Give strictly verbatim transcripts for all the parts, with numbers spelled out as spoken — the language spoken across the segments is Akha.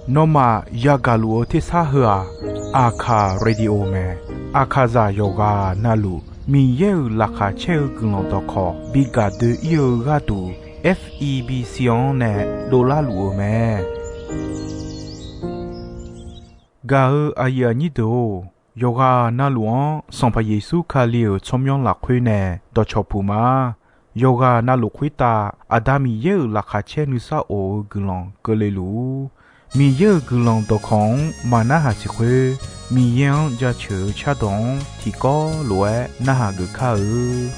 Nawmaf yagaq luf-eu tersar heu-aq, Aqkaq Radio mae. Aqkaqzaq yawqghaq navluf Miqyaer-euq laqkhaq caer-eu guiqlanq dawqkawq bi gaq doe-ir-eu gharduq, F E B C-anr nae dovlar luf-eu mae. Gaq-eu aqyuif aqnyir deuq-or, yawqghaq navluf-anr Sanqpaq Yeqsur Kali-euq tsawrmyanr lafkhoer nae dawqcawq puq ma. Yawqghaq navluf khoertav Aqda Miqyaer-euq laqkhaq caer nuisar of-eu guiqlanq keuvle luf-ur. Miqyaer-euq guiqlanq dawqkawq-anr maq narhaq siq khoer, Miqyaer-anr jaceuq-eu cardawq-anr tiqkawv lof-aer narhaq geuf kar-eu.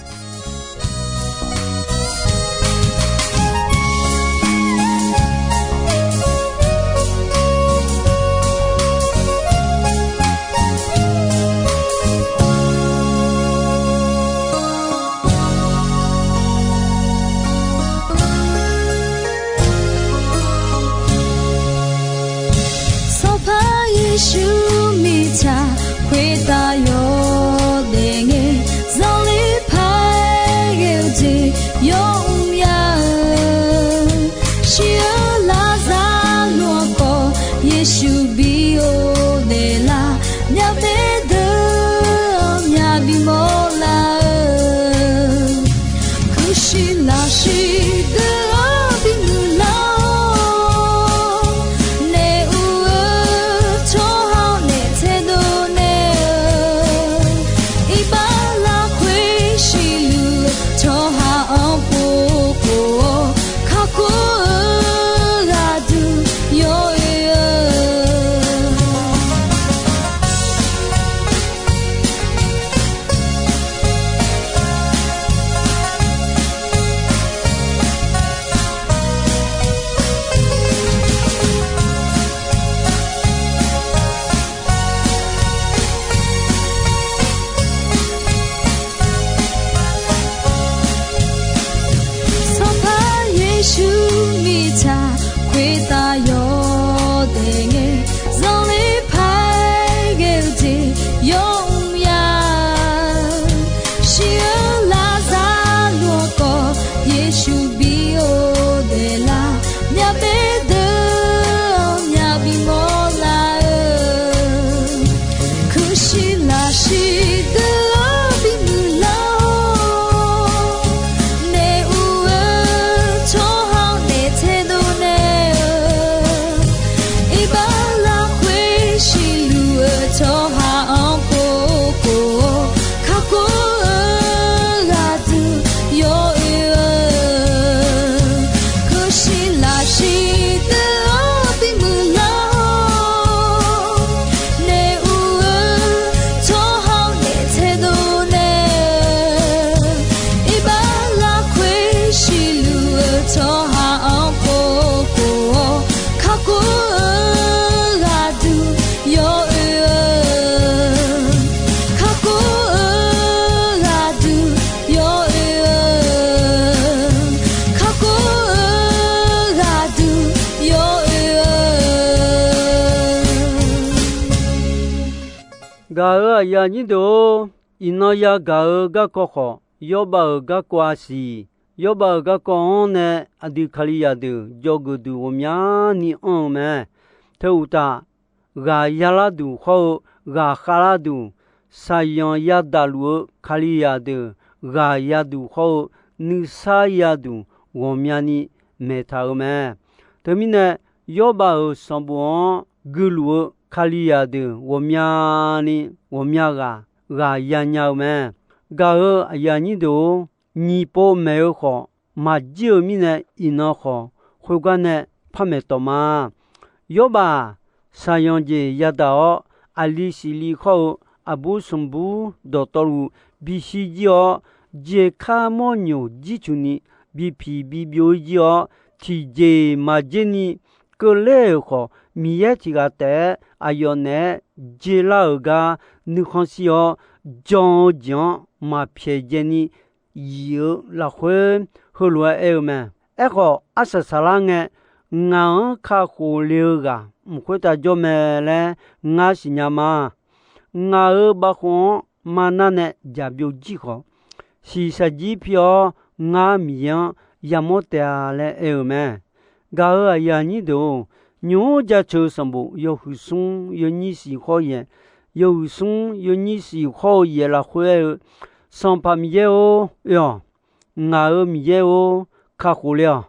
Sanqpaq Yeqsur mirtsaq khoertav yawdaef ngae, zanqler paq-aer ghae-eu jeq yawmr ya-eu, shir-eu Laqzaqloq-anr khawf Yeqsur bi ghofdaef lar, myavbaef deuq-anr myaq bimawr lar-eu, kuirshiq lafshiq deuq-anr bimuiq lar-awr, naef uq-eu tsawrhaq-anr naef taedov naeq-eu, iqbax lafkhoer siqluf-eu tsawrhaq-anr pov khof-awr, kakhof-eu ghaqduq yawoe-eu. Sanqpaq Yeqsur mirtsaq khoertav yawdaef ngae, zanqler paq-aer ghae-eu jeq yawmr ya-eu, shir-eu Laqzaqloq-anr khawf Yeqsur bi ghofdaef lar, myavbaef deuq-anr myaq bimawr lar-eu, kuirshiq lafshiq deuq-anr bimuiq lar-awr, naef uq-eu tsawrhaq-anr naef taedov naeq-eu, iqbax lafkhoer siqluf-eu tsawrhaq-anr pov khof-awr, kakhof-eu ghaqduq yawoe-eu, kuirshiq lafshiq deuq-anr bimuiq lar-awr, naef uq-eu tsawrhaq-anr naef taedov naeq-eu, iqbax lafkhoer siqluf-eu tsawrhaq-anr pov khof-awr, kakhof-eu ghaqduq yawoe-eu, kakhof-eu ghaqduq yawoe-eu, kakhof-eu ghaqduq yawoe-eu. Gaq-euq aqyuif aqnyir deuq-or, iqnan yagaq-eu garkawv khawf, Yawrbav-euq garkawv-a siq. Yawrbav-euq garkawv-anr nae aqdui Kalizaq deuq dzawgeuf duq ghawqmyani anr-eu mae. Teu uqtaf, ghaq yalar duq hawr-eu ghaq khavlar duq, shaqzanq yadaq luf-eu Kalizaq deuq ghaq yaduq hawr-eu nuisar yaduq ghawqmyani maeqtaq-eu mae. Teumirnae, Yawrbav-euq sanqbof-anr guiluf-eu Kalizaq deuq ghawqmyani ghawqmya ghaq ghaq yanya-eu mae. Gaq-euq aqyuif aqnyir deuq-or, nyiq pov maeq-eu khawf maqjir-eu mirnae, iqnan khawf khoergar nae par maeqtawf ma. Yawrbav-aq, shaqzanq jeq yadaq-awr, aqli siqli khawr-eu aqbur sanqbur dawqtawvluf bishir jir-awr, jeq kar mawrnyoq jircuf ni bipiq bibyov-ir jir-awr, tiqjeq maqjer ni keuvler-euq khawf, Miqyaer tiq ghaq taef-aer aqyawf naeq-aer jeq lar-euq gar nuikhanr shir-awr, jan-eu jeq-anr maqpyaeq dzae ni yif-eu lafkhoer heulof-aer aer-eu mae. Aerkhawf, arsaq saqlar ngae, ngaq-anr kakhof le-eu ghaq mq khoertav jawr mae laer ngar siqnya ma. Ngaq-euq bavkhov-anr marnar nae jaqbyov jir khawf, shiqshaq jir pi-awr ngar Miqyaer-anr yamawr taef-a laer aer-eu mae. Gaq-euq aqyuif aqnyir deuq-or, nymq-mr jaceuq-eu sanqbof yawhuiq smr yawnyir siq hawr yaeq, yawhuiq smr yawnyir siq hawr-eu yaeq lafkhoer aer-eu, Sanqpaq Miqyaer-or, oe-awq. Ngaq-euq Miqyaer-or, kakhof le-awq.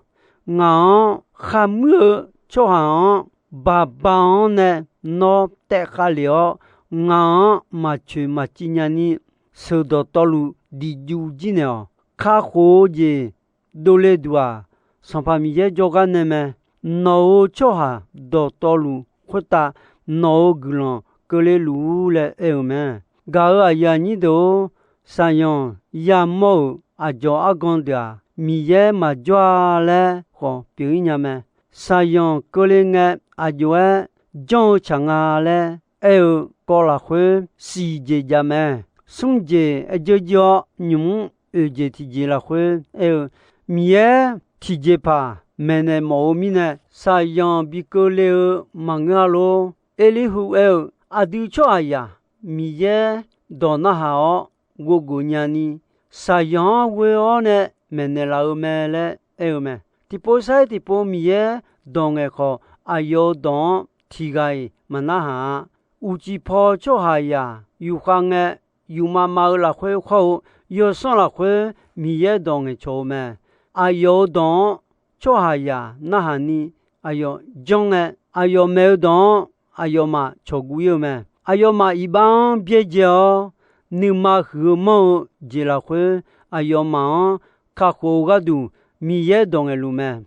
Ngaq-anr kharmuir-eu tsawrhaq-anr baqba-anr nae nawr taef khavlef-awr, ngaq-anr maqcoeq maqciv nyani sheuq dawqtawvluf diqjuv jir naeq-awq. Kakhof-eu jeq dovle duq-aq, Sanqpaq Miqyaer jawrgar nae mae. Nawq-euq tsawrhaq dawqtawvluf khoertav nawq-euq guiqlanq keuvle luf-ur laer aer-eu mae. Gaq-euq aqyuif aqnyir deuq-or, shaqyanq yamawr-euq aqdzawq argan deuq-aq, Miqyaer maqjawr-a laer khawf pyeuf-ir nya mae. Shaqyanq keuvle ngae aqjox-aer janr-eu tsaq nga laer aer-eu kawv lafkhoer siq jeq jav mae. Smr jeq aer dzeur jir-awr, nymq-mr oeq jeq tiqjeq lafkhoer aer-eu, Miqyaer tiqjeqpaq maeqnaeq mawf-eu mirnae, shaqyanq bi keuvle-eu maqngeur-a lor. Erlirhu aer-eu, aqdui tsawrhaqzaq Miqyaer dawq narhaq-awr ghofgeuf nyani, shaqyanq-anr ghoe-awr nae maeqnaeq laf-eu mae laer aer-eu mae. Tiqpov sar-iq tiqpov Miqyaer dawq ngaeq khawf, aqyawf-euq dawq-anr tiq ghaq-iq maqnarhaq-a. Uqcif paw tsawrhaqzaq yufkhav ngae, yufmav mav-eu lafkhoer khawr-eu, yawsanr lafkhoer Miqyaer dawq ngaeqcawq-eu mae. Aqyawf-euq dawq-anr tsawrhaqzaq narhaq ni aqyawf janr ngae, aqyawf maeq-eu dawq-anr aqyawfmaf cawqguv ir-eu mae. Aqyawfmaf iqbax-anr byaerdzae-awr, nuima huiq-eu manr-eu jeq lafkhoer, aqyawfmaf-anr kakhof-eu gharduq Miqyaer dawq ngaeqluf mae.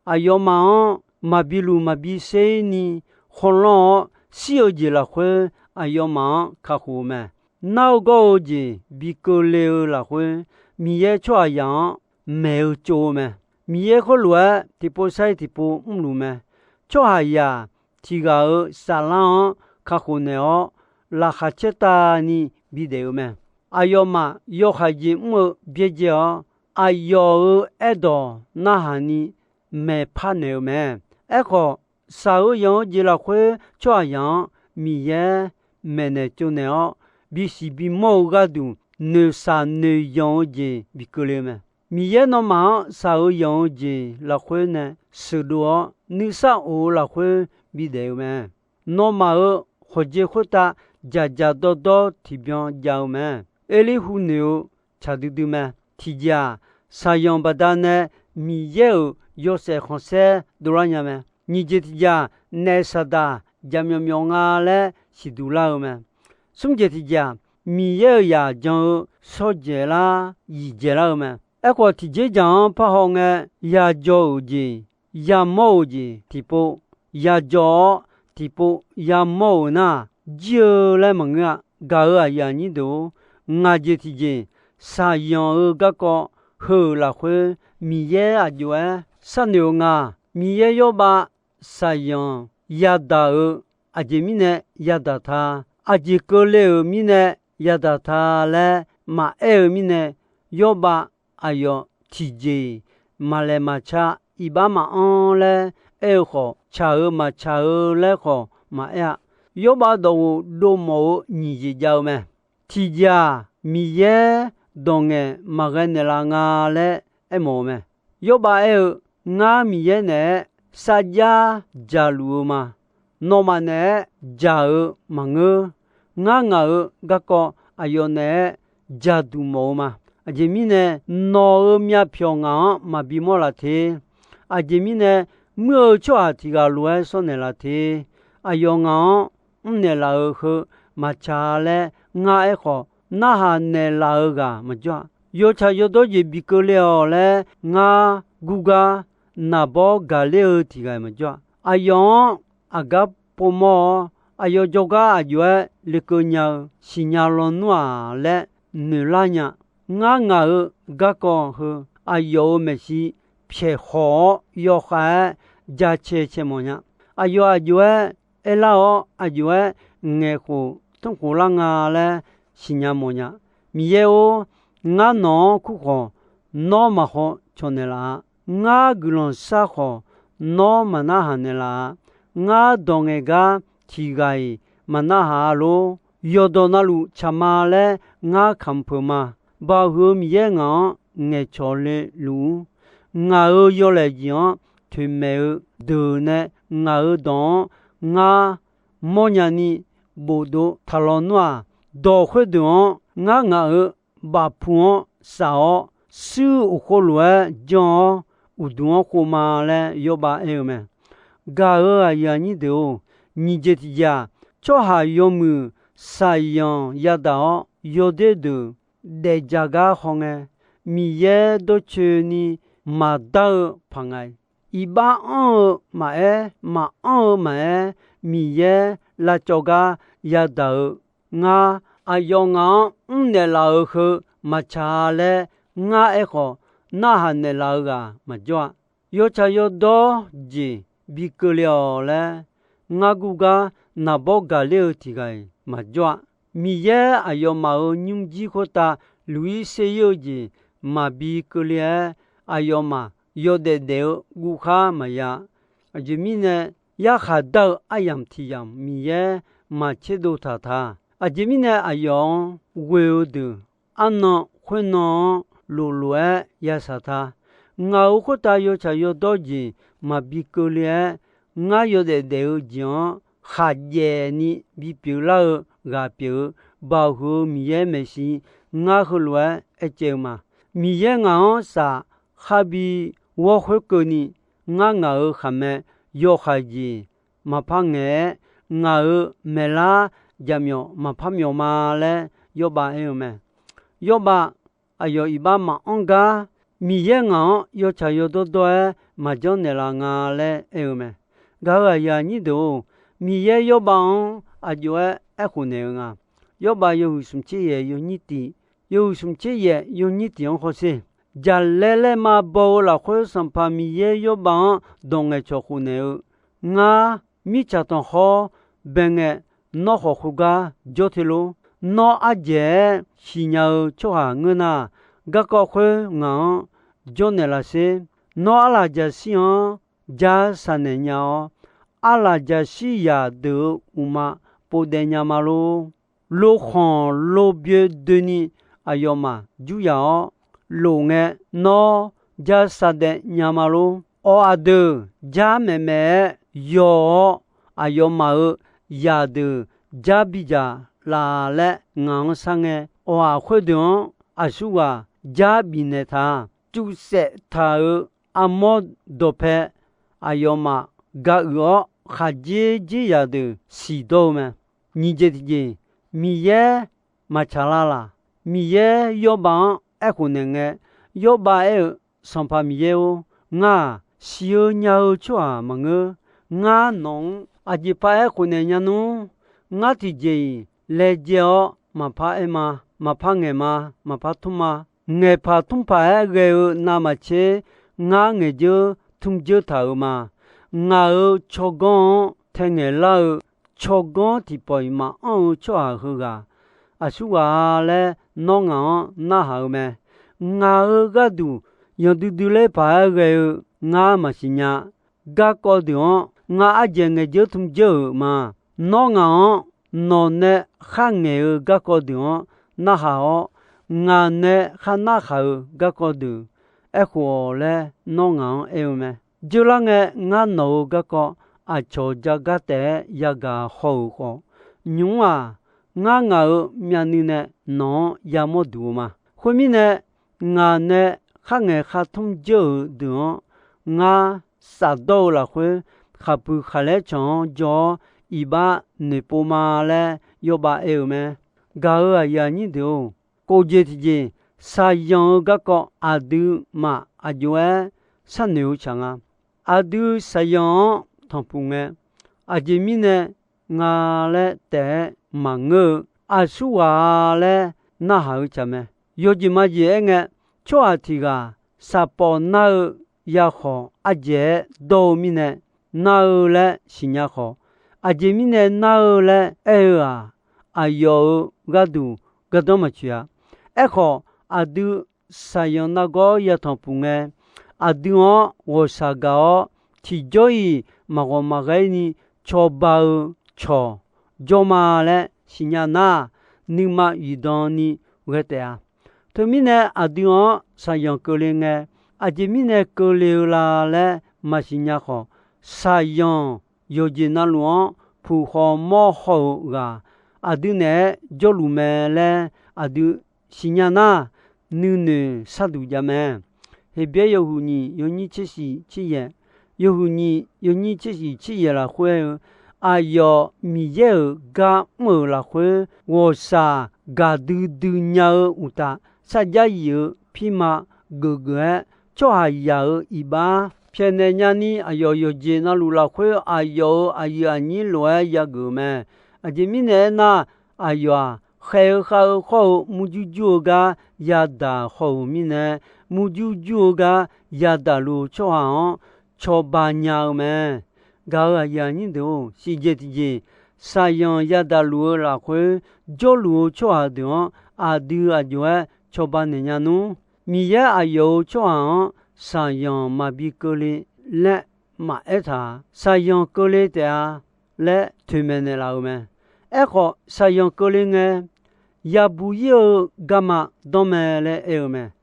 Aqyawfmaf-anr maqbi luq maqbi sher ni khawlanr-awr shir-eu jeq lafkhoer, aqyawfmaf-anr kakhof-eu mae. Nar-eu gawr-eu jeq bi keuvle-eu lafkhoer, Miqyaer tsawrhaqzaq-anr maeq-eu tsov-eu mae. Miqyaer khoerlof-aer tiqpov sar-iq tiqpov mrluf mae. Tsawrhaqzaq tiq ghaq-euq saflar-anr kakhof naeq-awr, laqkhaq caertavni bidaef-eu mae. Aqyawfmaf yawhaiq jeq mr-eu byaerdzae-awr, aqyawf-euq aerdawq narhaq ni maeqpar naeq-eu mae. Aerkhawf, shaq-eu yanq-eu jeq lafkhoer tsawrhaqzaq-anr Miqyaer maeqnaeq tsovnaeq-awr, bisiq bimawr-eu gharduq noeqshaq noeqyanq-eu jeq bi keuvle-eu mae. Miqyaer nawmaf-anr shaq-eu yanq-eu jeq lafkhoer nae sheuqdov-awr, nuisar of-eu lafkhoer bidaef-eu mae. Nawmaf-euq khawqjeq khoertav dzaqdzaq dawrdawr tiqbyan jav-eu mae. Erlirhu noeq-eu tsaq duidui mae. Tiqjeq-aq, shaqyanq baqdanae Miqyaer-euq yawshaef khanqsaer dovlar nya mae. Nyiq jeq tiqjeq-aq, naef saqdaq jaqmyawf myawf nga laer siqduq lar-eu mae. Smr jeq tiqjeq-aq, Miqyaer-euq yaq jan-eu shawrdzaeq lar yiqdzaeq lar-eu mae. Aerkhawf, tiqjeq dzaq-anr parhaw ngae, yajawr-euq jeq, yamawr-euq jeq tiqpov, yajawr-awr tiqpov yamawr-euq nar, jir-eu laer maqngeur-a. Gaq-euq aqyuif aqnyir deuq-or, ngaq jeq tiqjeq, shaqyanq-eu garkawv heu-euq lafkhoer Miqyaer aqjox-aer sharnoeq-eu nga. Miqyaer Yawrbav shaqyanq yadaq-eu aqjeq mirnae yadaq ta, aqjeq keuvle-euq mirnae yadaq ta laer maqaer-eu mirnae, Yawrbav aqyawf tiqjeq-iq maqlaeq maqca, iqbax maqanr laer aer-eu khawf, tsaq-eu maqtsaq-eu laer khawf maqaer-a. Yawrbav dawqghof dovmawf-eu nyiq jeq jav-eu mae. Tiqjeq-aq, Miqyaer dawq ngaeq maqghae naeqlaf nga laer aermawf-eu mae. Yawrbav aer-eu, Ngar Miqyaer naeq-aer sarjax dzaqluf-eu ma. Nawmaf naeq-aer dzaq-eu maqngeur. Ngar ngaq-euq garkawv aqyawf naeq-aer dzaqduq mawf-eu ma. Aqjeq mirnae nawq-euq myavpyawq ngaq-anr maqbi mawrlaf te. Aqjeq mirnae muir-eu tsawrhaq tiq ghaq lof-aer sawr naeqlaf te. Aqyawf ngaq-anr mrnaeq laf-euq heu maqtsaq laer ngar aerkhawf, narhaq naeqlaf-eu ghaq maqjawr-a. Yawtsaq yawdawr jeq bi keuvle-awq laer ngar gurgar naqbawr gaqler-eu tiq ghaq maqjawr-a. Aqyawf-anr aqgar povmawr-awr, aqyawf jawrgar aqjox-aer lekeuv nya-eu siqnya lawnmr-aq laer noeqlar nya. Ngar ngaq-euq garkawv heu aqyawf-euq maeqshi pyaeqkhawq-awr yawkhav-aer jacae cae mawf nya. Aqyawf aqjox-aer aerlar-awr, aqjox-aer ngaeqkhof tmrkhof lar nga laer siqnya mawf nya. Miqyaer-or, ngar nawq-anr kur khawf, nawr maqhaw cawq naeqlaf-a. Ngar guiqlanq shar khawf, nawr maqnarhaq naeqlaf-a. Ngar dawq ngaeq gar tiq ghaq-iq maqnarhaq-a lor. Yawqdawq navluf tsaq ma laer ngar kamq peuq ma. Baoq huiq-eu Miqyaer ngaq-anr ngaeqcawq le luf-ur. Ngaq-euq yawlaeq jeq-anr toeqmaeq-eu deuq nae ngaq-euq dawq-anr ngar mawrnya ni bofdov taq lawnmr-aq, dawq khoerdeuq-anr ngar ngaq-euq bafpu-anr saf-awr, shuir-eu uqkhov lof-aer jan-awr uqduq-anr khov ma laer Yawrbav aer-eu mae. Gaq-euq aqyuif aqnyir deuq-or, nyiq jeq tiqjeq-aq, tsawrhaq yawmuiq shaqzanq yadaq-awr, yawdoer deuq daefdzaq gar hawngae, Miqyaer dawrcoeni maqdar-eu paq nga-iq. Iqbax anr-eu maqaer, maqanr-eu maqaer, Miqyaer lavcawv gar yadaq-eu ngar, aqyawf ngaq-anr mrnaeq laf-euq heu maqtsaq-a laer ngar aerkhawf, narhaq naeqlaf-eu ghaq maqjawr-a. Yawtsaq yawdawr jeq bi keuvle-awq laer, ngar gurgar naqbawr gaqler-eu tiq ghaq-iq maqjawr-a. Miqyaer aqyawfmaf-euq nymrjir khoertav luq-ir ser-ir-eu jeq maqbi keuvle-aer, aqyawfmaf yawdaef daef-eu guvkhar maqya. Aqjeq mirnae, yarkhaq dar-eu aryamq tiq yamq Miqyaer maqtserdov taq ta. Aqjeq mirnae, aqyawf-anr ghoe-eu deuq arnan khoernan-anr loflof-aer yashaq ta. Ngaq-euq khoertav yawtsaq yawdawr jeq maqbi keuvle-aer, ngar yawdaef daef-eu jeq-anr khaqjaef ni bipyeuf lar-eu ghaq pyeuf-eu, Baoq huiq-eu Miqyaer maeqshi ngar heulof-aer aercaev-eu ma. Miqyaer ngaq-anr saf kharbi ghawr khoerkeuvni, ngar ngaq-euq khaqmae yawkhav jeq maqpar ngaeq-aer, ngaq-euq maeqlar jaqmyawf maqpar myawf ma laer Yawrbav aer-eu mae. Yawrbav aqyawf iqbax maqanr gar, Miqyaer ngaq-anr yawtsaq yawdawr dawr-aer maqjanr naeqlaf nga laer aer-eu mae. Gaq-euq aqyuif aqnyir deuq-or, Miqyaer Yawrbav-anr aqjox-aer aerkhof naeq-eu nga. Yawrbav yawhuiq smq tser yaef yawnyir tiq, yawhuiq smq tser yaef yawnyir tiq-anr hawsher. Jaqlaer laer ma baw-eu lafkhoer Sanqpaq Miqyaer Yawrbav-anr dawq ngaeqcawq khof naeq-eu, Ngar mirtsaq tanqkhawr bae ngae, nawr khawf khoergar jawr te lor. Nawr ardzaeq-aer siqnya-eu tsawrhaq ngeur nar, garkawv khoer ngaq-anr jawrnaeq laf sher. Nawr arlaqjaqshir-anr jar saqnaeq nya-awr, arlaqjaqshir zaqdeuq-euq uqma povdaev nya ma lor. Lokhanq lobyoe doeni aqyawfmaf jur yaq-awr lof ngae, nawr jar saqdaev nya ma lor. Awq-aq deuq jar maeqmaeq-aer yaw-awr, aqyawfmaf-euq zaqdeuq jar bidzaq laf laer ngaq-anr sharngae, awq-aq khoerdeuq-anr aqsurghaq jar bifnaeq ta. Cuvsaef taq-euq armawr dawqpae aqyawfmaf ga uiq-awr, khaqdzer dzer zaqdeuq siqdawr-eu mae. Nyiq jeq tiqjeq, Miqyaer maqtsaq lar laq? Miqyaer Yawrbav-anr aerkhof naeq ngae, Yawrbav aer-eu, Sanqpaq Miqyaer-or, ngar-aq siq-eu nya-eu tsawrhaq maqngeur. Ngar nawq-anr aqjeq paq aerkhof naeq nya nmr? Ngar tiqjeq-iq laejae-awr maqpar aer ma, maqpar ngaeq ma, maqpar tmr ma. Ngaeqpaq tmrpaq-aer ghae-eu navmaqtser, ngar ngaeqdzeur tmrdzeur taq-euq ma. Ngaq-euq tsawrganr-anr taengaeq lar-eu tsawrganr tiqpawf-iq maqanr-eu tsawrhaq heughaq aqsurghaq-a laer nawr ngaq-anr narhaq-eu mae. Ngaq-euq gharduq yanqdui dui ler paq-aer ghae-eu ngar maqsiq nya. Garkawv deuq-anr ngar ardzaeq ngaeqdzeur tmrdzeur-euq ma. Nawr ngaq-anr nawq nae kharngaeq-eu garkawv deuq-anr narhaq-awr, ngaq nae kharnar khaq-eu garkawv deuq aerkhof-awq laer nawr ngaq-anr aer-eu mae. Dzeurlar ngae, ngar nawq-euq garkawv aqcawq jagar taef-aer yagaq haw-euq khawf, nymq-mr-aq, ngar ngaq-euq myavnuiv nae nawq-anr yamawr duq-eu ma. Khoermirnae, ngaq nae kharngaeq khartmr dzeur-euq deuq-anr ngar shafdawr-eu lafkhoer, khaqpuiq khaqlaer canq-anr jawr-awr iqbax noeqpov ma laer Yawrbav aer-eu mae. Gaq-euq aqyuif aqnyir deuq-or, kof jeq tiqjeq, shaqzanq-eu garkawv aqduimaf aqjox-aer sharnoeq-eu tsaq nga. Aqdui shaqzanq-anr tanqpuq ngae, aqjeq mirnae nga laer taef-aer maqngeur-eu, aqsurghaq-a laer narhaq-eu tsaq mae. Yawjeq majeq aer ngae, tsawrhaq tiq ghaq shaqpawf nar-eu yakhawq ardzaeq-aer dawr-eu mirnae, nar-eu laer siqnya khawf, aqjeq mirnae nar-eu laer aer-eu-aq, aqyawf-euq gharduq gardanr maqtsoeq-a. Aerkhawf, aqdui shaqzanq nargawr yatanq puq ngae, aqdui-anr ghawqshaq gaq-awr, tiqjawr-iq maqghawq maqghae-ir ni cawba-eu cawq jawr ma laer siqnya nar, nuima zifdan ni ghae taef-a. Teumirnae, aqdui-anr shaqzanq keuvle ngae, aqjeq mirnae keuvle-eu la laer maqsiq nya khawf, shaqzanq yawqjeq navluf-anr puq khawf mawr haw-euq ghaq aqdui naeq-aer jawrluf mae laer aqdui siqnya nar, nuinoeq sharduq jav mae. Heqbyaer yawhuiq nyiq yawnyir tser shiq tser yaeq, yawhuiq nyiq yawnyir tser shiq tser yaeq lafkhoer-eu, aqyawf Miqyaer-euq gar mr-euq lafkhoer ghawqshaq gaqdui dui nya-eu uqtaf, sarjax yif-euq pirma geuf geuf-aer, tsawrhaqzaq-euq iqbax pyaeqnaeq nyani, aqyawf yawqjeq navluf lafkhoer aqyawf-euq aqyuif aqnyir lof-aer yageuf-eu mae. Aqjeq mirnae aernar, aqyawf-aq, khaeq-eu khav-eu khawr-eu murjur jur-eu gar yadaq haw-euq mirnae, murjur jur-eu gar yadaq luf-eu tsawrhaq-anr cawba nya-eu mae. Gaq-euq aqyuif aqnyir deuq-or, siqjeq tiqjeq, shaqzanq yadaq luf-eu lafkhoer jawrluf-eu tsawrhaq deuq-anr aqdui aqjox-aer cawba naeq nya nmr. Miqyaer aqyawf-euq tsawrhaq-anr shaqzanq maqbi keuvle laer maqaer taq-a. Shaqzanq keuvle taef-a laer toeqmaeq naeqlaf-euq mae. Aerkhawf, shaqzanq keuvle ngae, yabuq ir-eu garma danr mae laer aer-eu mae.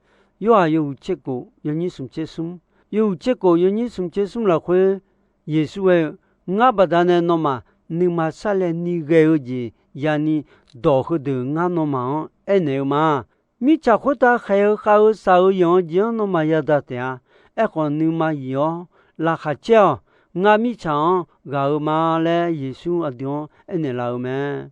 Yorhaq yawhuiq tser kof yawnyir smq tser smr, yawhuiq tser kof yawnyir smq tser smr lafkhoer, Yeqsur aer-eu, Ngar baqdanae nawmaf nuima sarlaev ni ghae-eu jeq yani dawq heudeuq ngar nawmaf-anr aernaeq-eu ma. Mirtsaq khoertav khaeq-eu khav-eu shaq-eu yanq-eu jeq-anr nawmaf yadaq taef-a. Aerkhawf, nuima yif-awr laqkhaq caer-awq. Ngar mirtsaq-anr ghaq-eu ma laer Yeqsur aqdui-anr aernaeq laf-eu mae.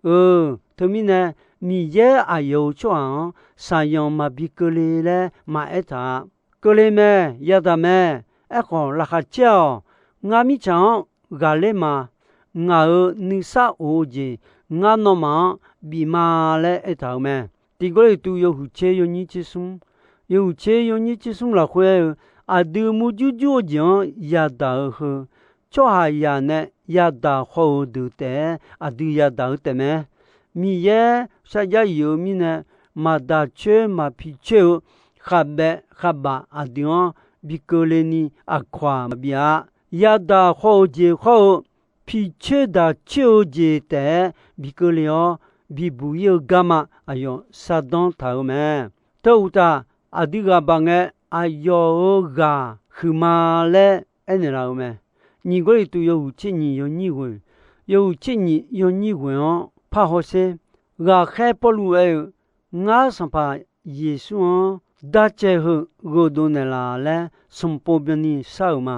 Eu, teumirnae Miqyaer aqyawf-euq tsawrhaq-anr shaqzanq maqbi keuvle laer maqaer taq-a. Keuvle mae, yadaq mae. Aerkhawf, laqkhaq caer-awq. Ngar mirtsaq-anr ghaqler ma. Ngaq-euq nuisar of-eu jeq ngar nawmaf-anr bif ma laer aertaq-euq mae. Tiq Gawrliqtu yawhuiq tser yawnyir tser smr, yawhuiq tser yawnyir tser smr lafkhoer aer-eu, aqdui murjur jur-eu jeq-anr yadaq-eu heu, tsawrhaqzaq nae yadaq haw-eu deuq taef-aer aqdui yadaq-eu taefmae. Miqyaer sarjax yif-eu mirnae, maqdaq coer maqpi coer-eu khavbaev khavbaf aqdui-anr bi keuvle ni aqkawq-aq maqbif-a. Yadaq haw-eu jeq hawr-eu, pi coer daq coer-eu jeq taef-aer bi keuvle-awr, bibuq ir-eu garma aqyawf shardanr taq-euq mae. Teu uqtaf, aqdui ghaq baq ngae, aqyawf-euq ghaq huiqma laer aernaeq laf-euq mae. Nyiq Gawrliqtu yawhuiq tser nyiq yawnyir ghoeq, yawhuiq tser nyiq yawnyir ghoeq-anr parhaw sher. Ghaqkhaer Pawrluv aer-eu, Ngar Sanqpaq Yeqsur-anr darcaev heu gheudov naeqlaf laer smq pov byanni shar-euq ma.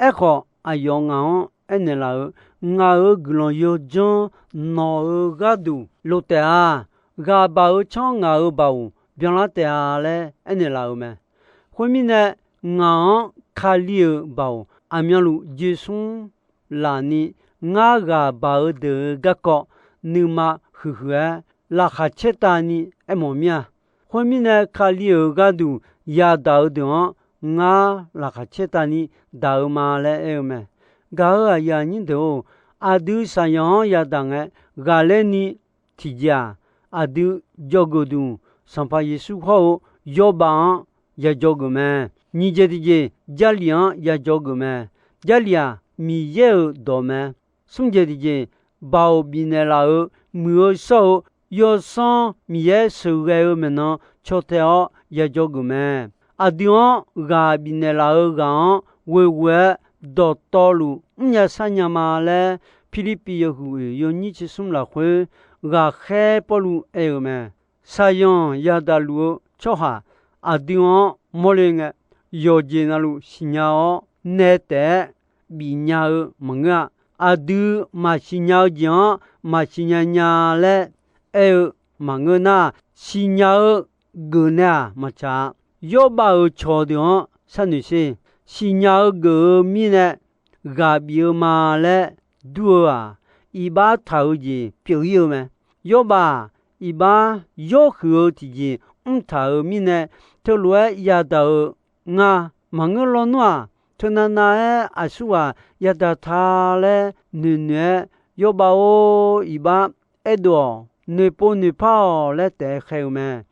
Aerkhawf, aqyawf ngaq-anr aernaeq laf-euq, Ngaq-euq guiqlanq yawdzanr nawq-euq gharduq lof taef-a. Ghaq baq-eu tsanr ngaq-euq baoq byanlar taef-a laer aernaeq laf-euq mae. Khoermirnae, ngaq-anr Kali-euq baoq aqmyanluf joesmr laf ni, ngar ghaq baq-eu deuq-euq garkawv nuima huiqhuiq-aer laqkhaq caertav ni aermawf mir-a. Khoermirnae, Kali-euq gharduq yadaq-eu deuq-anr ngar laqkhaq caertav ni daq-eu ma laer aer-eu mae. Gaq-euq aqyuif aqnyir deuq-or, aqdui shaqzanq-anr yadaq ngae ghaqler ni tiqjeq-aq, aqdui jawrgeuf duq Sanqpaq Yeqsur hawr-eu yawbav-anr yajawr geuf mae. Nyiq jeq tiqjeq, Jarlif-anr yajawr geuf mae. Jarlif-aq, Miqyaer-euq dawq mae. Smr jeq tiqjeq, baoq bifnaeq laf-euq muiq-eu shawr-eu Yawsanr Miqyaer sheuqghae-eu maeqnan caw tae-awr yajawr geuf mae. Aqdui-anr ghaq bifnaeq laf-euq ghaq-anr ghoeghoe-aer dawqtawvluf mrnya sharnya ma laer, Pirlirpiv yawhuiq oeq yawnyir tser smr lafkhoer, ghaqkhaer Pawrluv aer-euq mae. Shaqzanq yadaq luf-eu tsawrhaq aqdui-anr mawrle ngae, yawqjeq navluf siqnya-awr nae taef-aer bifnya-eu maqngeur-a. Aqdui maqsiq nya-eu jeq-anr maqsiq nya nya laer aer-eu maqngeur nar, siqnya-eu geuf nae-aq maqtsaq-a. Yawrbav-euq cawqdeuq-anr sharnoeq sher. Siqnya-eu geuf-eu mirnae ghaq bif-eu ma laer dur-eu-aq, iqbax taq-eu jeq pyeuf ir-eu mae. Yawrbav-aq, iqbax yawr huiq-eu tiqjeq mrtaq-euq mirnae, teulof-aer yadaq-eu nga. Maqngeur lawnmr-aq, teunavnav-aer aqsurghaq yadaq ta laer noeqnoeq-aer, Yawrbav-or, iqbax aerdov-awq, noeqpov noeqpar-awq laer taef-aer khaer-eu mae.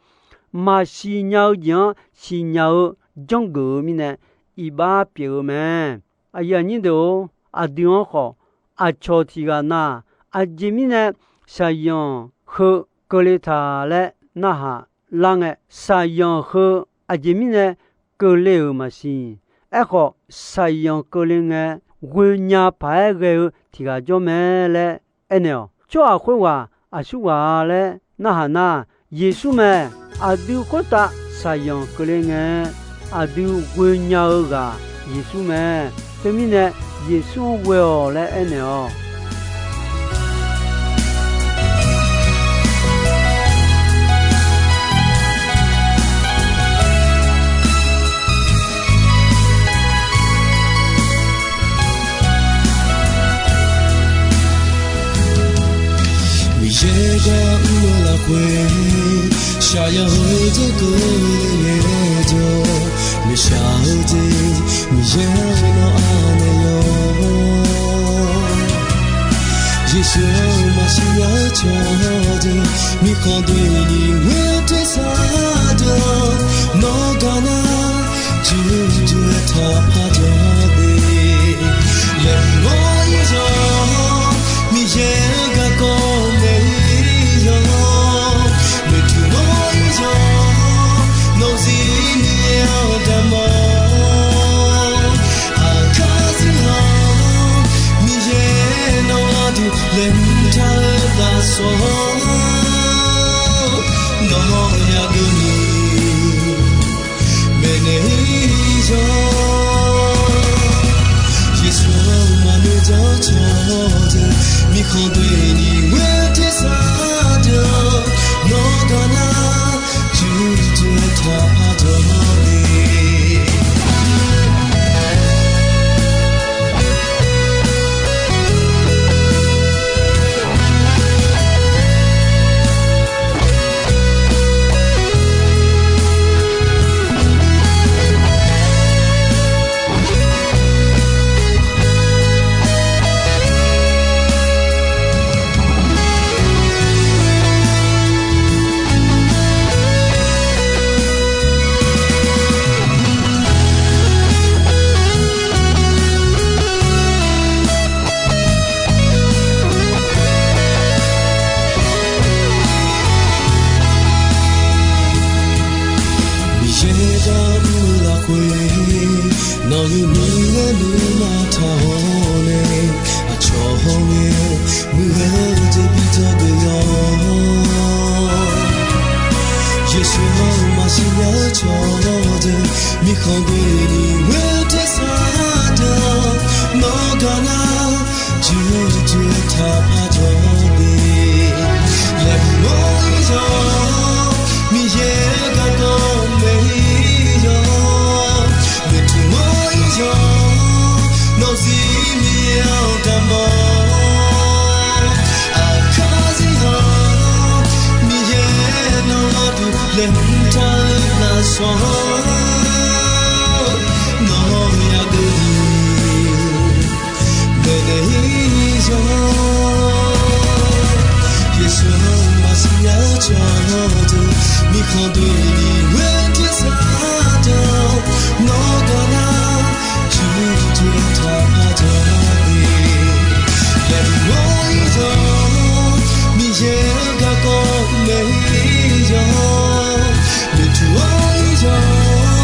Maqsiq nya-eu jeq-anr siqnya-eu janrgeuf-eu mirnae, iqbax pyeuf-eu mae. Aqyuif aqnyir deuq-or, aqdui-anr khawf aqcawq tiq ghaq na-aq, aqjeq mirnae shaqzanq heu keuvle taq laer narhaq lar ngae, shaqzanq heu aqjeq mirnae keuvle-euq maqsiq. Aerkhawf, shaqzanq keuvle ngae, ghoenya paq-aer ghae-eu tiq ghaq jawr mae laer aernaeq-awq. Tsawrhaq khoerghaq aqsurghaq-a laer narhaq nar, Yeqsur mae. Aqdui khoertav shaqzanq keuvle ngae, aqdui ghoenya-eu ghaq Yeqsur mae. Teumirnae, Yeqsur-anr ghoe-awq laer aernaeq-awq. Miqyaer gar mr-eu lafkhoer, shaqzanq heudeuq keuvle ngaejawr, maeqshaq-eu jeq Miqyaer-anr anaeq-awq. Yeqsur-anr maqsiq nya-eu cawqdeuq, mirkhanq doeni ghoe-eu tersar deuq-anr, nawr gar nar, jujuq-aer taqpaq jawr de. Laeqhmq-awr ir-awr, Miqyaer-euq garkawv nae ir-awr, noeqtmq-awr ir-awr, nawq-euq zir Miqyaer-anr damq-awr. Aqkar zir-awr, Miqyaer nawq-anr duq laeqhmq taq-eu lafsawq-anr, nawq-anr yageuf ni maeqnaeq ir-awr. Yeqsur-anr maqnoeq jawr cawqdeuq, mirkhanq doeni ghoe-eu tersar deuq-anr, nawr gar nar, jujuq-aer taqpaq jawr de. Miqyaer gar mr-eu lafkhoer, nawq-euq nuima nuima taq-awr nae, aqcawq hawr ngae, muiq-eu jeq bi dzawgeuf-awr. Yeqsur-anr maqsiq nya-eu cawqdeuq, mirkhanq doeni ghoe-eu tersar deuq-anr, nawr gar nar, jujuq-aer taqpaq jawr de. Laeqhmq-awr ir-awr, Miqyaer-euq garkawv nae ir-awr, noeqtmq-awr ir-awr, nawq-euq zir Miqyaer-anr damq-awr. Aqkar zir-awr, Miqyaer nawq-anr duq laeqhmq taq-eu lafsawq-anr, nawq-anr yageuf ni maeqnaeq ir-awr. Yeqsur-anr maqsiq nya-eu cawqdeuq, mirkhanq doeni ghoe-eu tersar deuq-anr, nawr gar nar, jujuq-aer taqpaq jawr de. Laeqhmq-awr ir-awr, Miqyaer-euq garkawv nae ir-awr, noeqtmq-awr ir-awr,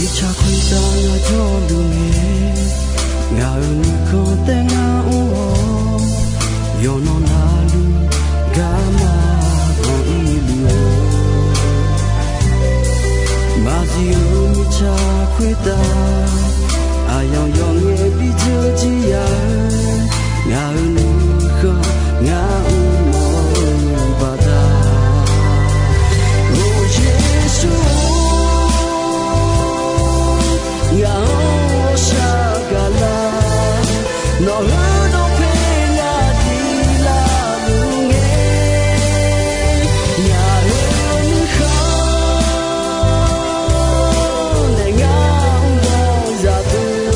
Mirtsaq khoertav ngar jawrluf ngae, ngaq-euq nuikhanr taef ngar mr-awr, yawqnan navluf garma banq ir luf-eu. Maqzif-eu mirtsaq khoertav, aqyawf yawf ngae bi dzeur jir ya-eu, ngaq-euq nuikhanr ngar mr mawf-eu baqda. O Yeqsur-or, ngaq-anr ghawqshaq gaqlar, nawq-euq dawqpae ngaq diq laf luf ngae, ngaq-euq nuikhanr nae ngar mr mawf zaqdeuq,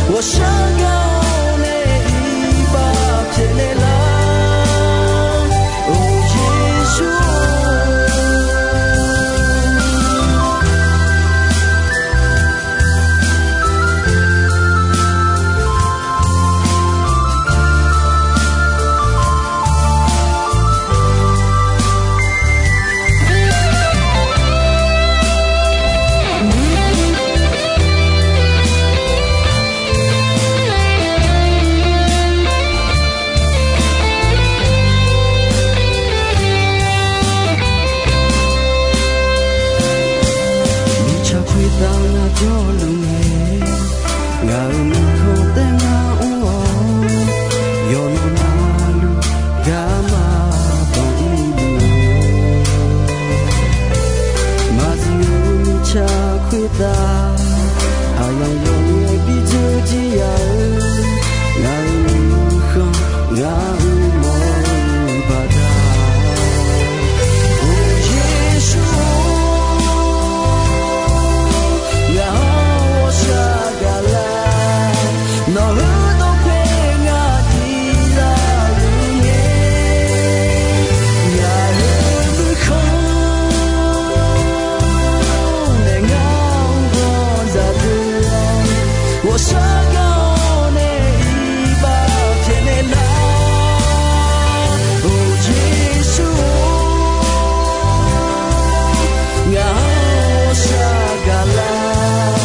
ghawqshaq gaq-awr nae iqbax pyaeqnaeq lar. O Yeqsur-or, mirtsaq khoertav ngar jawrluf ngae, ngaq-euq nuikhanr taef ngar mr-awr, yawqnan navluf garma banq ir luf-eu. Maqzif-eu mirtsaq khoertav, aqyawf yawf ngae bi dzeur jir ya-eu, ngaq-euq nuikhanr ngar mr mawf-eu baqda. O Yeqsur-or, ngaq-anr ghawqshaq gaqlar, nawq-euq dawqpae ngaq diq laf luf ngae, ngaq-euq nuikhanr nae ngar mr mawf zaqdeuq, ghawqshaq gaq-awr nae iqbax pyaeqnaeq lar. O Yeqsur-or, ngaq-anr ghawqshaq gaqlar,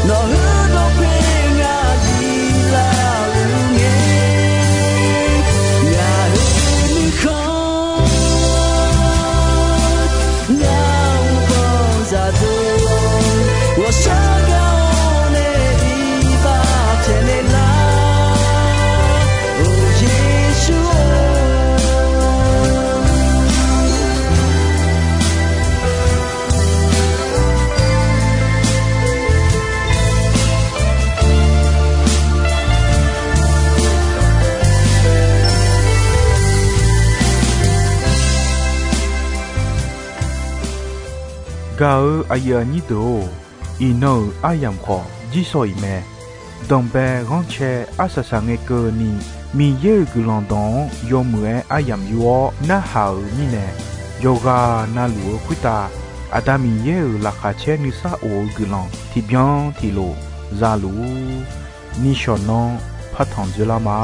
nawq-euq dawqpae ngaq diq laf luf ngae, ngaq-euq nuikhanr ngar mr mawf zaqdeuq, ghawqshaq gaq-awr nae iqbax pyaeqnaeq lar. O Yeqsur-or, Gaq-eu aqyuif aqnyir deuq-or, iqnan-euq aryamq khawf jirsawq iq mae. Danqbae ghanrcae arsaq saq ngae keuvni, Miqyaer-euq guiqlanq dawq-anr yawmuiq-aer aryamq yur-awr narhaq-euq mirnae, yawqghaq navluf-eu khoertav Aqda Miqyaer-euq laqkhaq caer nuisar of-eu guiqlanq tiqbyan tiqlof za luf-ur. Nishawq nanr partanq dzoerlar ma.